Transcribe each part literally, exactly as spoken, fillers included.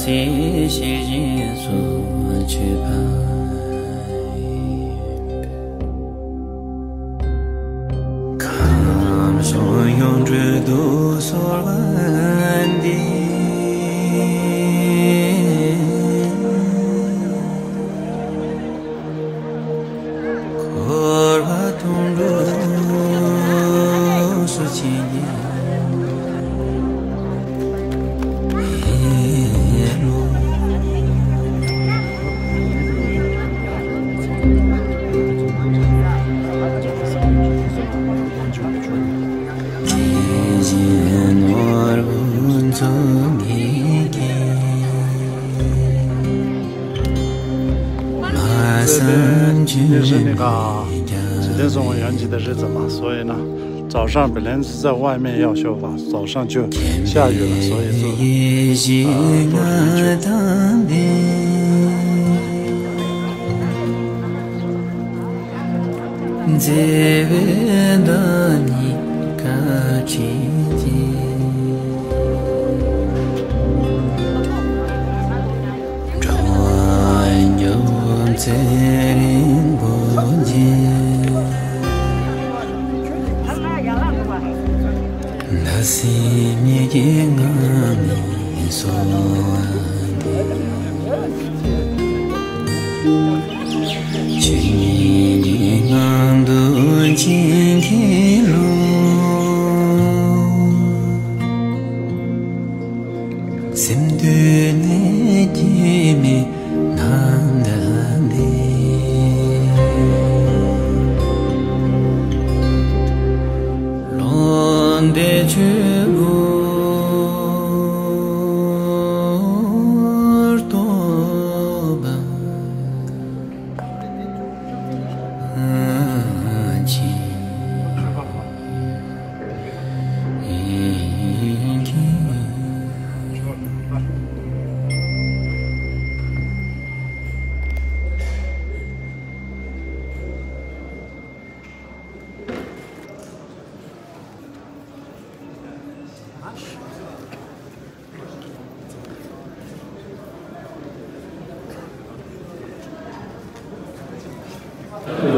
དེ་ཤེས་བཞིན་སུ་མཆོད་པ། ཁམས་གསུམ་ཡོངས་གྲོལ་དུ་གསོལ་བ་འདེབས། འཁོར་བ་དོན་གྲུབ་སུ་མཆིས་ནས། དེ་བཞིན་ནོར་བུ་མཚོ་ངེས་ཀྱི། མ་བསམ་ཆོས་ནི་ག་ཇི་ལྟར་གསུང་བ་ཡང་ཇི་ལྟར་རེད་ཙམ་མ་སོ་ཡིན་ན། 早上本来是在外面要学法，早上就下雨了，所以说，呃，都是没去。 མཛེས་པའི་བདག་ཉིད་བཀའ་དྲིན་ཅན། འགྲོ་བ་མྱུར་མཛད་རིན་པོ་ཆེ། ད་སྲིད་ཉིད་ཀྱི་ངང་ནས་གསོལ་བ་འདེབས། ཆོས་ཉིད་ཀྱི་ངང་དུ་བྱིན་གྱིས་རློབས། སེམས་འདུན་ལས་སྐྱེས་མའི་ནང་ན་གནས། ལོངས་སྤྱོད་ཆོས་སྐུ་རྟོགས་པ་ཅན།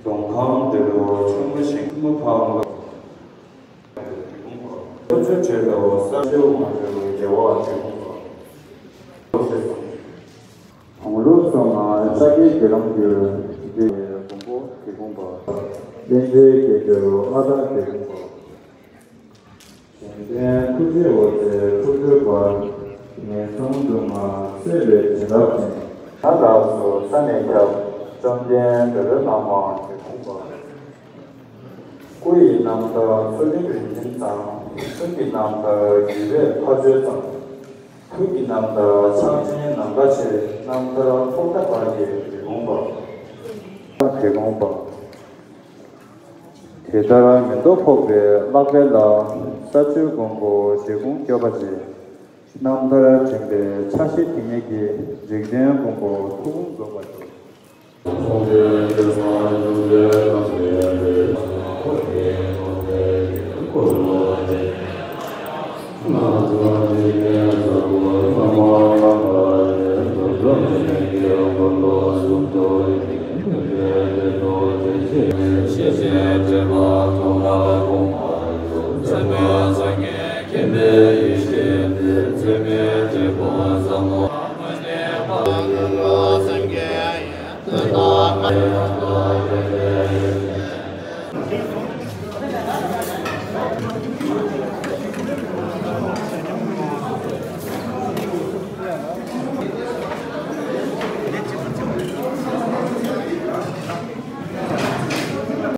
ལྗོངས་ཁམས་བདེ་ལུགས་ཆེན་པོ་ཞིང་མུ་ཕང་ལ། ལོ་ཆུ་བྲལ་ལོ་ས་ཆུ་མ་གྲོལ་རྒྱལ་བ་འབྲི་གུང་པ། དགུང་ལོ་སོ་ལྔ་ཤཱཀྱའི་དགེ་སློང་གི་འདི་མགོན་པོ་འབྲི་གུང་པ། གླིང་རྗེའི་དགེ་སྦྱོར་ཨ་སྟག་འབྲི་གུང་པ། གཞན་ཕན་ཐུགས་རྗེའི་འོད་ཟེར་ཐུགས་སྒྲུབ་པ། ངན་སོང་སྡུག་བསྔལ་སེལ་བའི་བྱིན་རླབས་ཅན། ང་ལགས་སོ་ས་ནས་ཁྱབ། བཅོམ་ལྡན་འདས་རོ་ལངས་མ་འབྲི་གུང་པ། སྐུ་ཡི་རྣམ་ཐར་མཚོ་གླིང་རིན་ཆེན་ཚང་། གསུང་གི་རྣམ་ཐར་བརྒྱུད་པས་ཕ་ཆོས་ཚང་། ཐུགས་ཀྱི་རྣམ་ཐར་ཕྱག་ཆེན་ནམ་མཁའ་ཆེ། རྣམ་ཐར་ཐོག་མཐའ་བར་གྱི་འབྲི་གུང་པ། འབྲི་གུང་པ། དེ་ལྟར་མེ་ཏོག་ཕོག་པའི་ལག་པའི་ལ། ས་བཅུའི་མགོན་པོ་འབྲི་གུང་སྐྱོབ་པ་ཆེ། རྣམ་ཐར་འདྲེན་པའི་ཆ་ཤས་དེ་ཉིད་ཀྱིས། འཇིག་རྟེན་མགོན་པོ་ཐུགས་དགོངས་རྫོགས་པར་གྱུར།